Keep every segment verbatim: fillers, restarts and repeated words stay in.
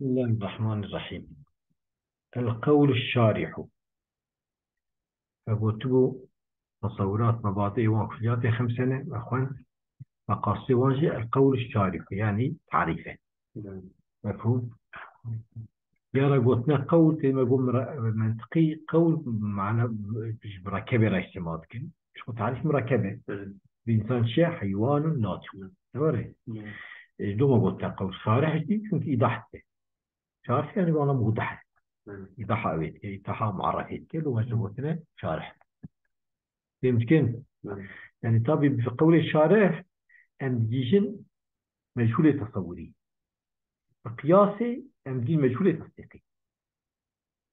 Bismillahirrahmanirrahîm. El qewlü şarihu. Me gotibû, tesewurat, mebadî wan kulliyatê xemse ne, me xwend, meqasê wan jî el qewlü şarihu, yanî tarîf e. Mefhûm? Yara gotine qewl, tê me got mira-, mentiqî qewl, mana ji mirekebê re îstîmal dikin. Ji xwe tarîf mirekeb e. Evet. Bi însan çi ye? Heywanun natiqun. Ne were? Evet. E, ji doma gotine qewl. Şarih jî, çunkî îdah dike. Şarih yani bi anlam wudih. Evet. Îdaha wê dike, îdaha muarrefê dike, loma ji Evet. gotine şarih. Fêm dikin? Evet. Yani tabi bi qewlê şarih em digihîjin mechûlê tesewurî. Bi qiyasê em digihîjin mechûlê tesdîqî.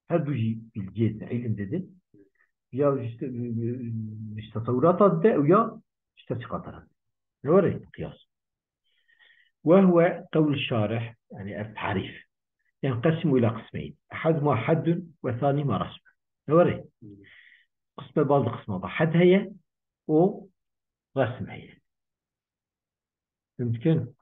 Her du jî bilgiyê din, îlim de din. Ya ji te-, ji tesewurata dide û ya ji tesdîqata re dide. Ne were qiyas. Ve huve qewlü şarih, yani ev tarîf. Yenqesimu ila qismeyn. Ehaduma haddun ve thanihuma resm. Ne were? Qisme bal di qisma da. Had heye û resm heye. Fêm dikin?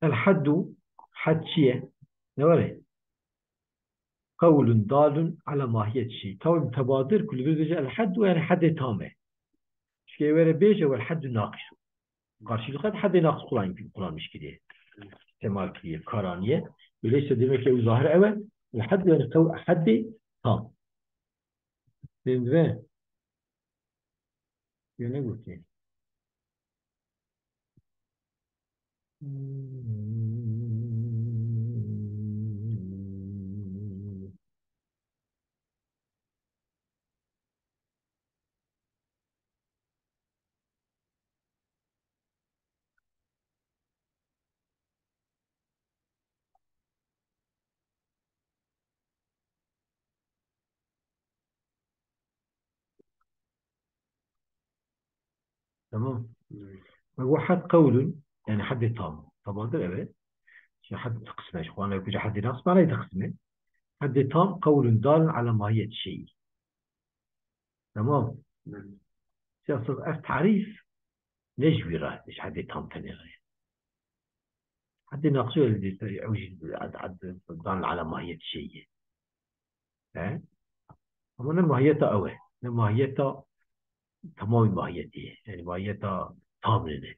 El haddu, had çi ye? Ne were? Qewlun dalun ala mahiyet şey. Tawil mutebadir ku li vir bêje el haddu, yani heddê tam e. Çike were bêje wel haddu naqisu. Karşılık hat heddê naqis kullan-, kullanmış kiriye. İstemal kiriye, karaniye. Öyleyse demek ki ew zahir ew e. El haddu yani qew-, heddê tam. Fêm dibe? Yöne gotiye. Tamam. Evet. Ve bu had qewlun, yani heddê tam. Tabadır, evet. Şimdi had kısmı, şu an öyle heddê naqis, bana da kısmı. Heddê tam qewlun dalun ala mahiyet şeyi. Tamam. Evet. Siyasal ev tarif ne ji wî re, ji heddê tam tenê re. Heddê naqis wê li dî, ew jî ad-, ad-, dan ala mahiyet şeyi. He? Ama ne mahiyeta ew e. Ne mahiyeta temamî mahiyetê ye. Yani mahiyeta tam nene.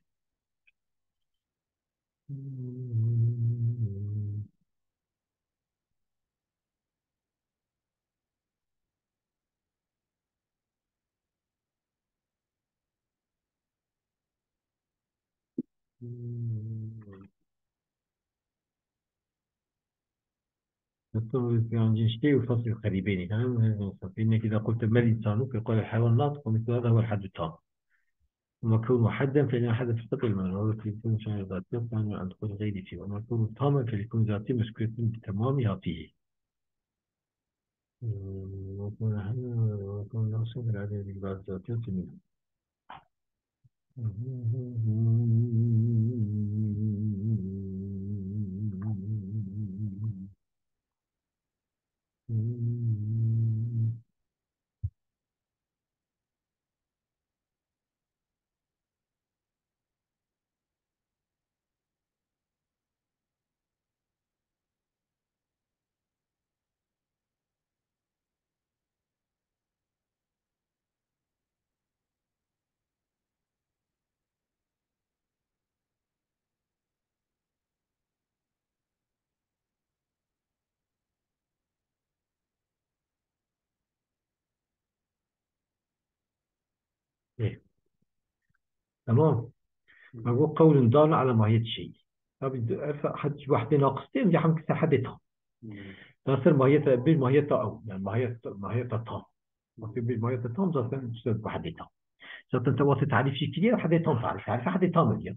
Doktor Özkan Cinçli ve Fasıl Karibeni. Tamam, inneki de kulte mel insanu, fe kale hayvan nat, ve mislu hada huvel haddu tam. Ama kevnu hadden, fe inne hadden fıkkat el manu, ve kevnu şahir zatiyat, yani an kul gayri fi, ama kevnu tamen, fe likun zati meskûretun bi temamiha fihi. Hmm, ve kevnu hadden, ve kevnu naqsen, fe hadden bi bazı zatiyat minhu. Ê. Tamam. Ma got qewlun dalun ala mahiyet şeyi. Tabii, ev had, ji wehdê naqis tê, ya hem ki ser hedê tam. Hmm. Zaten mahiyeta, bir mahiyeta ew, yani mahiyet, mahiyeta tam. Wextê bir mahiyeta tam zaten işte wehdê tam. Zaten te wextê tarîf jî kiriye, hedê tam tarîf, tarîf hedê tam diye.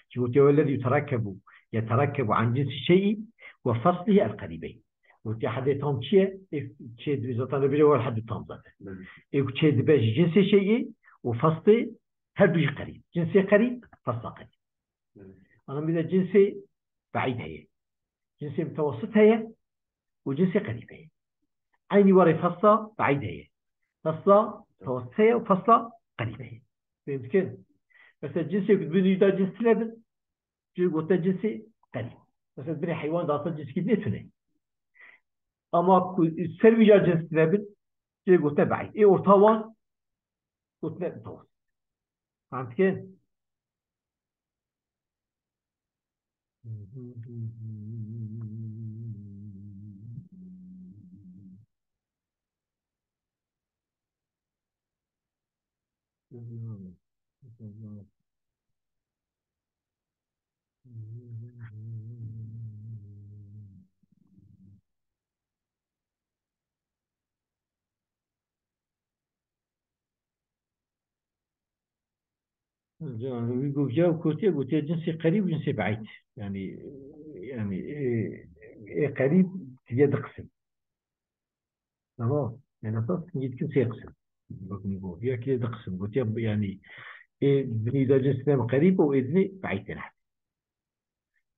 Ji gotiye wellezî yuterekkebu, yeterekkebu an cinsi şey'i ve faslihi el qeribeyn. Gotiye hedê tam çi ye? Ê çi ye, zaten li bîrê were hedû tam zaten. Belê. Ê ku çi ye dibe ji cinsê şey'î û faslê her du jî qerîb. Cinsê qerîb, fasla qerîb. Belê. Ana bir de cinsê be'îd heye. Cinsê mutewessit heye û cinsê qerîb heye. Eynî warê fasla be'îd heye. Fasla mutewessit heye û fasla qerîb heye. Fêm dikin? Mesela cinsê ku dibin wî de cins tune bin, Cihê gote cinsê qerîb. Mesela binê heywan data cinskî dinê tune. Ama ku ser wî ya cins nebin, cihê gote be'îd. Ê orta wan gotine mutewessit. Fem dikin? Can, wî gotiya û gotiye, gotiye cinsê qerîb û cinsê be'îd. Yani, yani, ê, ê qerîb kiriye du qisim. Tamam. Yani esas hingî dikin sê qisim. Bakın bu. Ya kiriye du qisim. Gotiye yani, ê binî de cins ne qerîb û ê dinê be'îd têne.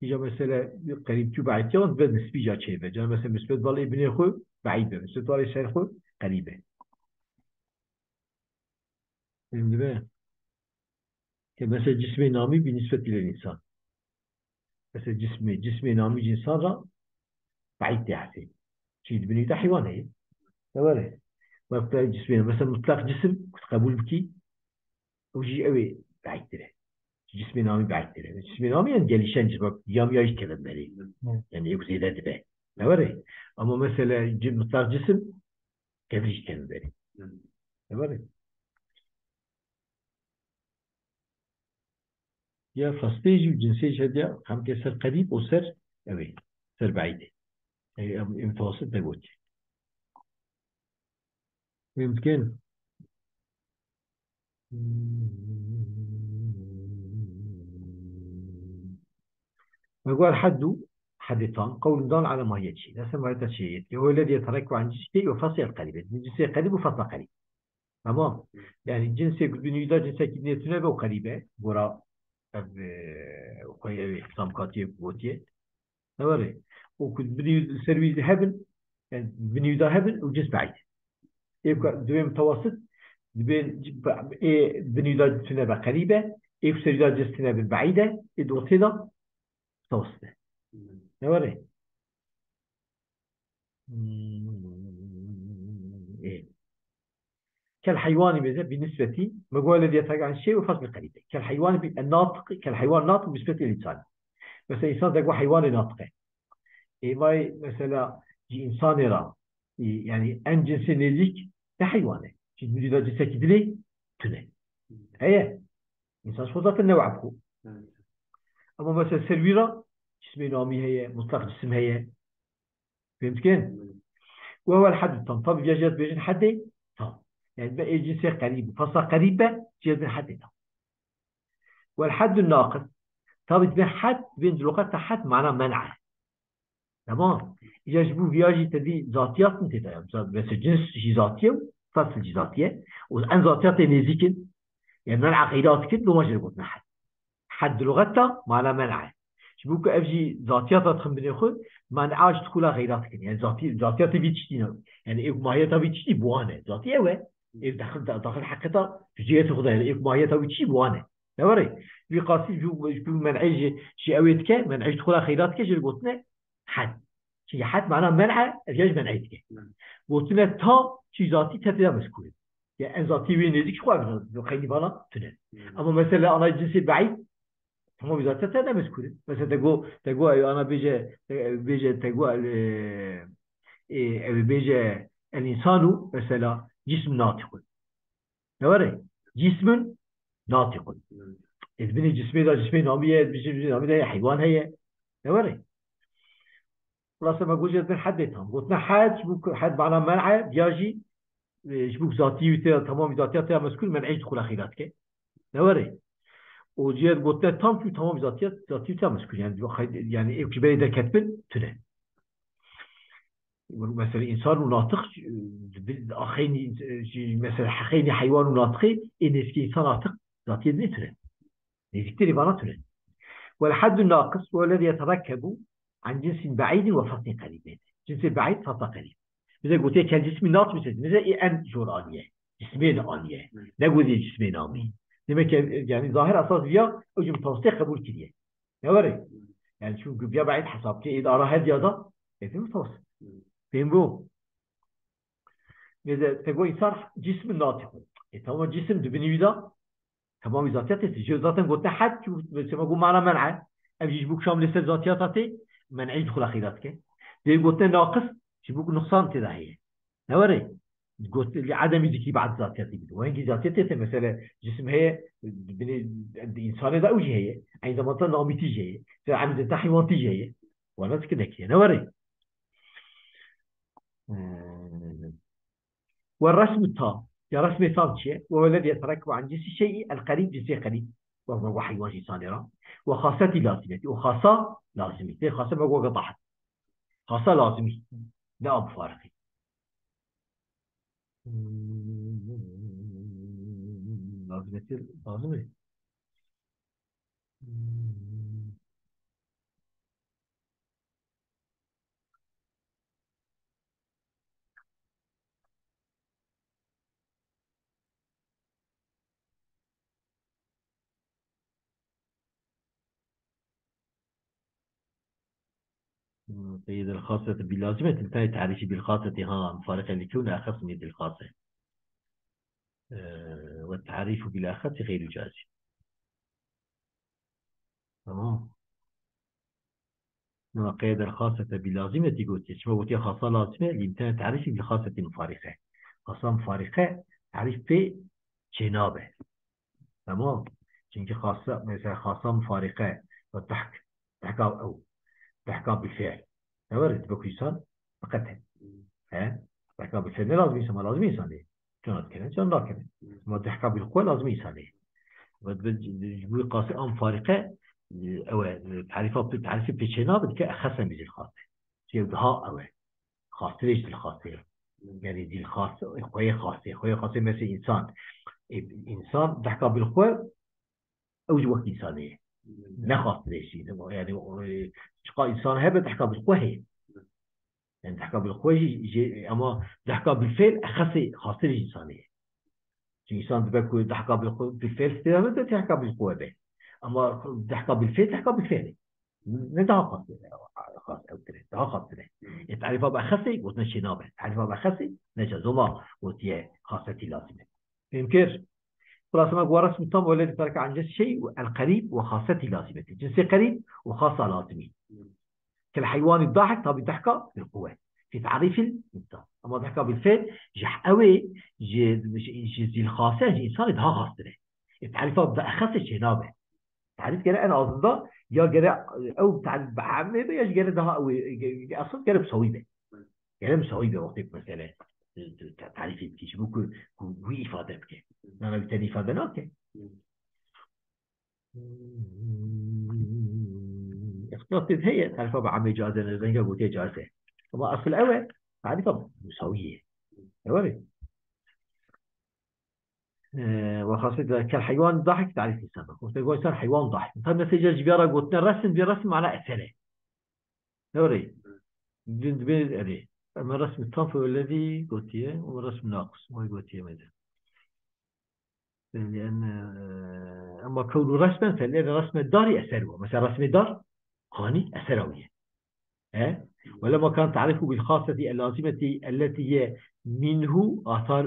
Îca mesela qerîb tu be'îd ya, ve nisbî ca çêbe. Can mesela müsbet bal ê binê xwe be'îd be. Müsbet bal ê ser xwe qerîb be. Fehmî dibe? Ke mesela cismê namî bi nisbet ile insan. Mesela cismê, cismê namî ji insan ra be'îd tê hesê. Çi dibinî de heywan heye. Ne were? Mesela cismê, mesela mutlak cisim, ku qebûl bikî, ew jî ew ê be'îdtir e. Cismê namî be'îdtir e. Cismê namî yani gelişen cism, bak, ya ya jî keve berê. Hı. Yani ew zêde dibe. Ne were? Ama mesela ci-, mutlak cisim, kevir jî keve berê. Hı. Ne were? Ya fastê jî û cinsê jî hediya hem ke ser qerîb û ser ew ê, ser be'îd ê. Ê, em, em mutewessit negotiye. Mümkün. Meguar heddu, hedê tam, qewlun dan ala mahiyetçi. Dese mahiyeta çi yê. Huve lezî yeterekku an cinsê ve faslê el qerîbe. Cinsê qerîb û fasla qerîb. Tamam. Yani cinsê ku binî da cinsekî dinê tune be û qerîbe. Gora ev, e, xwey ev îhtisamkatiye ku gotiye. Ne were? Û ku binî ser wî hebin, yani binî da hebin û cins be'îd. Ê ku dibê mutewessit, dibê ê binî da tune be qerîbe, ê ku ser wî da cins tune bin be'îde, ê di ortê da mutewessit e. Ne were? Hmm, ê. Kel heywanî bêje bi nisbetî, me got lezî yeterekku an şey ve fasl qerîbe. Kel heywanî bi, en natiq, kel heywan natiq bi nisbetî el insan. Mesela insan de got heywanê natiq e. Ê may mesela ji insanê ra, ê, yani en cinsê nêzîk ne heywan e. Çi dibî de cinsekî dinê tune. Heye. Însan şo zaten ne wehd ku. Evet. Ama mesela ser wî ra cismê namî heye, mutlak cisim heye. Fehmtikin? Ve huvel heddu tam. Tabi ya jêt bêjin hedê tam. Yani be ê cinsê qerîb, fasla qerîb be, jêt bin hedê tam. Wel heddu naqis. Tabi dibê hed, dibê di luxeta hed mana men'a. Tamam. Îca ji bo viya jî tevî zatiyat min tê de. Mesela cins jî zatiye û fasl jî zatiye. Û en zatiyatê nêzîk in. Yani men'a xeyrat dikin, loma jê re gotin hed. Hed di luxet de mana men'a ye. Ji bo ku ev jî zatiyata dixin binê xwe, men'a ji dixula xeyrat dikin. Yani zati-, zatiyatê vî tiştî ne. Yani êk mahiyeta vî tiştî bi wan e. Zatî ew e. Êk daxil, daxil heqeta cüziyetê xwe de ye. Êk mahiyeta wî tiştî bi wan e. Ne were? Vî qasî ji bo, ji bo men'ê ji, ji ew ê dike, men'ê ji dixula xeyrat dike, jê re gotine hed. Çi hed mana men'e, ev ya ji men'e dike. Gotine tam, çi zatî tevlî de mezkûr e. Ya en zatî wê nêzîk ji xwe ev qeynî vana tune. Ama mesela ana cinsê be'îd, tamam, wî zatî te ne mezkûr e. Mesela te go, te go ew ana bêje, te, bêje, te go, e, e, ew bêje el insanu, mesela cism natiqun. Ne were? Cismun natiqun. Ê di binê cismê de, cismê namî ye, di binê cismê namî de heywan heye. Ne were. Xulase me got jê dibin hedê tam. Gotine hed, ji bo ku hed mana men'e, diya jî, e, ji bo ku zatî wî tê, temamî zatiya tê ya mezkûr, men'î dixula xîla dike. Ne were. Û jê gotine tam çû temamî zatiya, zatî wî tê ya mezkûr. Yani, yani ew ji berê derketibin, tune. Mesela însan û natiq, e, bi, axeynî, e, jî, mesela heqeynî heywan û natiqê, ê nêzîkî însan natiq, zatiyê dinê tune. Nêzîktirî vana tune. والحد الناقص هو الذي يتركب عن جنس بعيد وفصل قريب. Cinsê beîd, fasla qerîb. Bize gotiye kel cismî nat biset. Bize ê en jor aniye. Cismên aniye. Ne gotiye cismên amî. Demek ki, yani zahir esas viya, o cim tostê qebul kiriye. Ne were? Yani çünkü ya beîd hesap ki, ê ara her diya da, e, pê mutawasıl. Pê bu. Mêze, te got însan cism natiq. E, tamam, cism dibinî wî da, tamam, zatiyat tê. Ji zaten gote hed, çi, mesela, got mana men'e. Ev jî ji bo kişam li ser zatiyata tê, men'î dixula xîla dike. Dê gote naqis, ji bo ku nuqsan tê de heye. Ne were? Got, li ademî zikî ba'd zatiyatî bidin. Wengî zatiyatê tê, mesela, cisim heye, binê, di însanê de ew jî heye. Eyn zamanda namîtî jî heye. Mesela, emî de heywanî jî heye. Wana zikî nekiriye. Ne were? Hmm. والرسم التام. Ya resmê tam çi ye? وهو الذي يتركب عن جنس الشيء القريب, cinsê qerîb. Wek, wek heywan jî sanê ra. وخاصة لازمة. Û xasa lazimî. Tê xasa me wek dahek. Xasa lazimî. Ne a mufariqî. Hmm, lazimiyetî lazim e. Hmm. قيد الخاصة بلازمة، انتهى تعريفي بالخاصة، ها، مفارقة لكون أخص من الخاصة. آه، والتعريف بالأخص غير جازم. Tamam. Nema qeyde xasete bi lazimeti gotiye. Çima gotiye xasa lazime? Li imtena tarîfî bi xaseti mufarîqe. Xasa mufarîqe tarîf pê çênabe. Tamam. Çünkü xasa, mesela xasa mufarîqe ve dehk, dehka ew, dehka bi fiil. Ne were, dibe ku insan biqete. He? Dehka bi fiil ne lazim insan, ma lazim insan değil. Çona dikene, çona nakene. Ma dehka bil quwe lazim insanê. Ve bi, ji bo qasê am farîqe, ew e, tarîfa, tarîfê pêçê nabe dike, exese min zîl xase. Çi ew daha ew e. Xastirê ji zîl xase. Yani zîl xase, xweyê xase, xweyê xase mesela insan. E, insan dehka bil quwe, ew jî wek insanê ye. Ne xastirê jî. Yani, e, çiqa insan hebe dehka bil quwe heye. Yani dehka bil quwe jî, jê, ama dehka bil fiil exesê xastirê ji insanê ye. Çünkü insan dibe ku dehka bil quwe, bil fiil tê de, dehka bil quwe be. Ama dehka bil fiil, dehka bil fiil e. Ne daha xastir e, xas ew tire, daha xastir e. E, tarîfa bi exesê gotine çê nabe. Tarîfa bi exesê ne cazoma gotiye xasetî lazim e. Fêm kir? Xulasa me got resm tam wele diterke an cins şey el qerîb ve xasetî lazimeti. Cinsê qerîb û xasa lazimî. Kel heywanî dahek tabî dehka bil quwe. Fi tarîfil insan. Ama dehka bil fiil ji ewê, ji, ji, ji zîl xase, ji insanê daha xastir e. E, tarîfa bi exesê çênabe. Tarîf gere en azında ya gere ew tarîf bi amê be ya jî gere daha ew, e, ge-, ge-, esas gere misawî be. Gere misawî be wextê ku mesele, e, te-, tarîfê bike. Ji bo ku, ku wî îfade bike. Nana wî tenê îfade nake. Îxtilas tê heye, tarîfa bi amê caiz e, ne renga gotiye caiz e. Ama asıl ew e, tarîfa misawî ye. Ew e. Ee, ve xasî de kel heywan dahik tarîf insan. Wextê got insan heywan dahik. Tam mesela ji vîya re gotine resim, vî resim mana eser e. Ne were? Din dibê erê. Ama resmi tam fe lezî gotiye, ama resmi naqis. Vay gotiye me de. Yani, e, ama kewnu resmen fe lê resme darî eser bu. Mesela resmi dar, hani eser awiye. E? ولما كان تعريفه بالخاصة اللازمة التي هي منه آثار،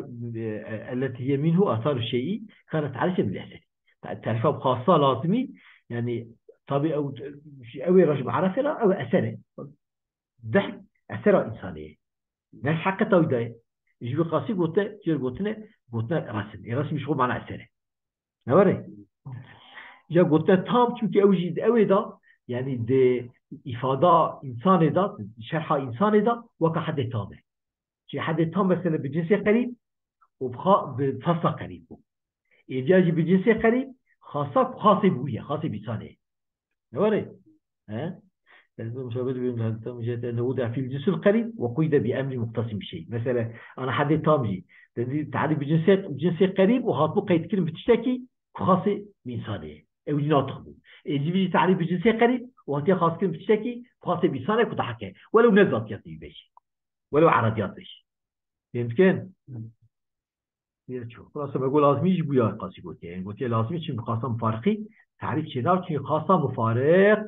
التي هي منه آثار الشيء، كان تعريفا بالأثر. Te-, tarifa bi xasa lazimî, yani, tabi ew, ew ê re ji mu'arefê re, ew eser e. Dehk, esera insanê ye. Ne ji heqeta wî de ye. Ji vî qasî gote, jêr gotine, gotine resim. Ê resim ji xwe mana eser e. Ne were? Ya gote tam, çünkü ew jî di ew ê de Yanî di îfada însanê de, di şerha însanê de weka hedê tam e. Çi hedê tam mesela bi cinsê qerîb û bi xa-, bi fasla qerîb bû. Êdiya jî bi cinsê qerîb, xasa ku xasê bûye, xasê bîsanê. Ne were? He? Lezim müşabet bin tam jete ne wuda fil cinsul qerîb ve kuyde bi emri muhtasim bir şey. Mesela, ana hedê tam jî. Dedi, tarîf bi cinsê, cinsê qerîb û hatbû qeyd kirin bi tiştekî ku xasê bi însanê ye. Ew jî natix bû. Ê, civî jî tarîf bi cinsê qerîb û hatiye xas kirin bi tiştekî ku xasê bi însanê ku dahak e. Welew ne zatiyatî bêjî. Welew eradiyat bêjî. Fêm dikin? Ya ço. Xulasa me got lazimî jî bûya qasî gotiye. Yani gotiye lazimî çi xasa mufarikî tarîf çênabe, çi xasa mufarik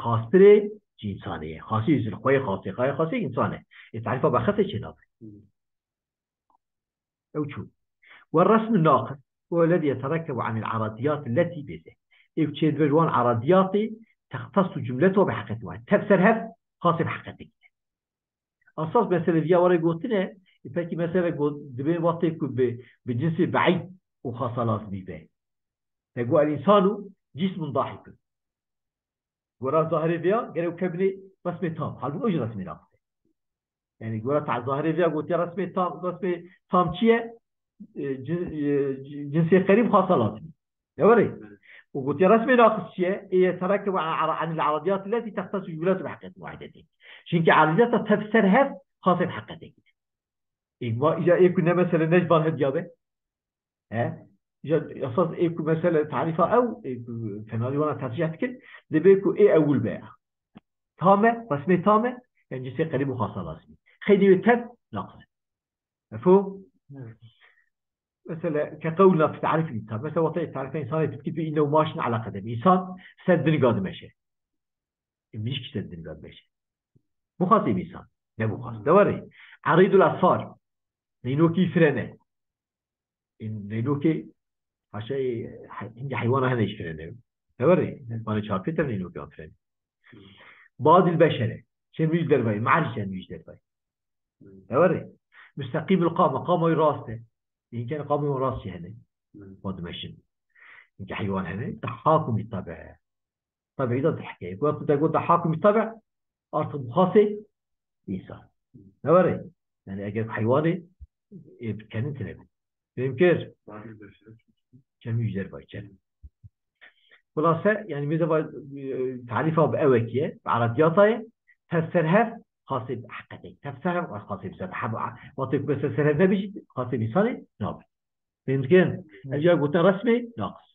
xastirê cînsanê ye. Xasî zil xweyê xasê, xayê xasê însan e. Ê tarîfa bexesê çênabe. Ew çû. والرسم الناقص هو الذي يتركب عن العرضيات التي bêze. Ew çêdibe ji wan eradiyatê textesu cumleto bi heqetê wahid. Tev ser hev xasê bi heqetê. Esas mesele viya were gotine, e, pekî mesele got, dibê wextê ku bi, bi cinsê beîd û xasa lazimî be. Te got el însanu cismun dahikun. Gora zahirê vêya, gerek kevnê resmê tam. Halbûn o jî resmê naqis e. Yani gora ta zahirê vêya gotiye resmê tam, resmê tam çi ye? E, cin-, e, ci-, cinsê qerîb xasa lazimî. Ne were? Û gotiye resmê naqis çi ye? Ê ye tereke ve ara-, anil aradiyat leti textesu cumletu bi heqetin wahidetî. Çünkü aradiyata tev ser hev xasê bi heqetin. Ê, ma, ya ê ku ne mesele ne ji van hediya be? He? Ya esas ê ku mesele tarifa ew, ê ku fenalî wana tercih dikin, dibê ku ê ewil be. Tam e, resmê tam e, yani cinsê qerîb û xasa lazimî. Xeynî wê tev naqis e. Mefhûm? Evet. Mesela, ke qewlna fi tarîf insan. Mesela, wata tarîfa insanê tu dikî tu îne û maşin ala qedem. Însan ser dinga dimeşe. E, mirîşkî ser dinga dimeşe. Bû xasê însan. Ne bû xas. De were. Erîdul esfar. Neynokî frene. E, neynokê haşa, e, he-, hingî heywana hene jî frene. De were. Bana çarpê te neynokê an frene. Badil beşere. Çend wî ji dervayê. Merî çend wî ji dervayê. De were. Müstakîmul qama. Qama wî rast e. Înken qama wî rast jî hene. Hmm. Wa dimeşin. Înke heywan hene. Dehhakun bi tabe. Tabiî de dehke. Got, te got dehhakun bi tabe. Artık bu xasê însan. Ne were? Yani eger heywanê, e, kenin tine. Fêm kir? Çend wî ji dervayê, çend. Xulase, yani, mêze va, e, tarîfa bi ewekî ye, bi eradiyata ye, tev ser hev xasê bi heqetê. Tev ser hev xasê bi ser hev. Wextê ku ser hev nebî jî, xasê bi însanê nabe. Fêm dikin? Ev ya gotin resmê naqis.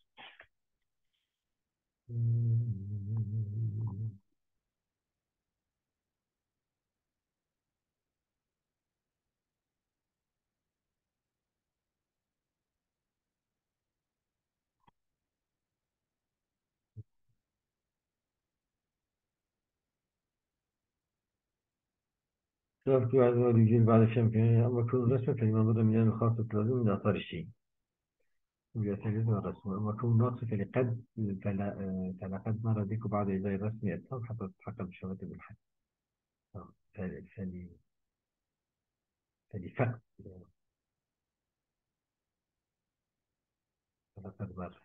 صرفت بعد ما يجي بعد الشمس، يعني، أما كون رسمة فالإمام بدأ من الخاصة لازم من آثار الشيء. ويعترف الرسم. أما كون ناقص فلقد، فلا-، فلقد مر ذكر بعد إزاء الرسم التام حتى تتحقق بشهادة بالحق. آه، فل-، فل-، فلفقد. فلقد مر.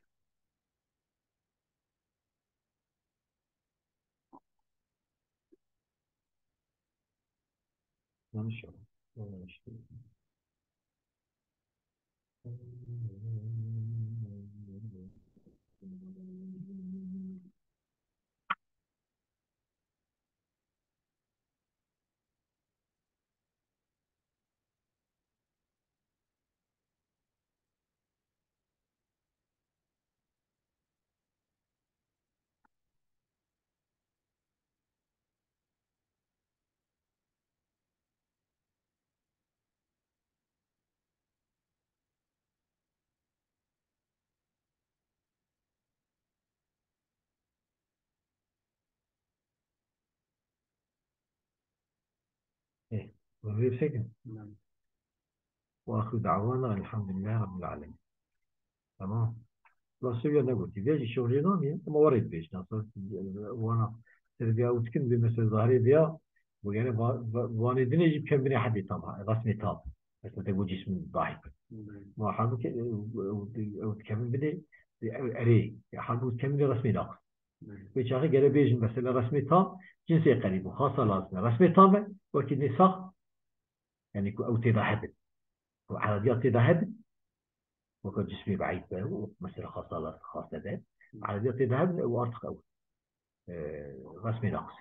Yanlış yok. Yanlış. Ê, hûn vê bisekin. Ve axiru da'wana elhamdülillahi rabbil alemin. Tamam. La Suriye negotî. Vê jî şoxlê namiye. Ama warê dibêjin. Aslında wana serbiya û dikin bir mesela zahirê biya. Bu yani va-, va-, vanê dinê jî bikem binê hedê tam. Resmê tam. Mesela te got cismin dahil. Ma halbuki, e, e, e, dikemin binê, e, erê. Ya halbuki dikemin binê resmê naqis. Vê çaxê gere bêjin mesela resmê tam cinsê qerîb û xasa lazim e. Resmê tam e, wekî nê sax, yani ku ew têda hebin. Ku eradiya têda hebin, weke cismê beîd be û mesela xasa lazim, xase be. Eradiya têda hebin, ew artık ew, e, resmê naqis.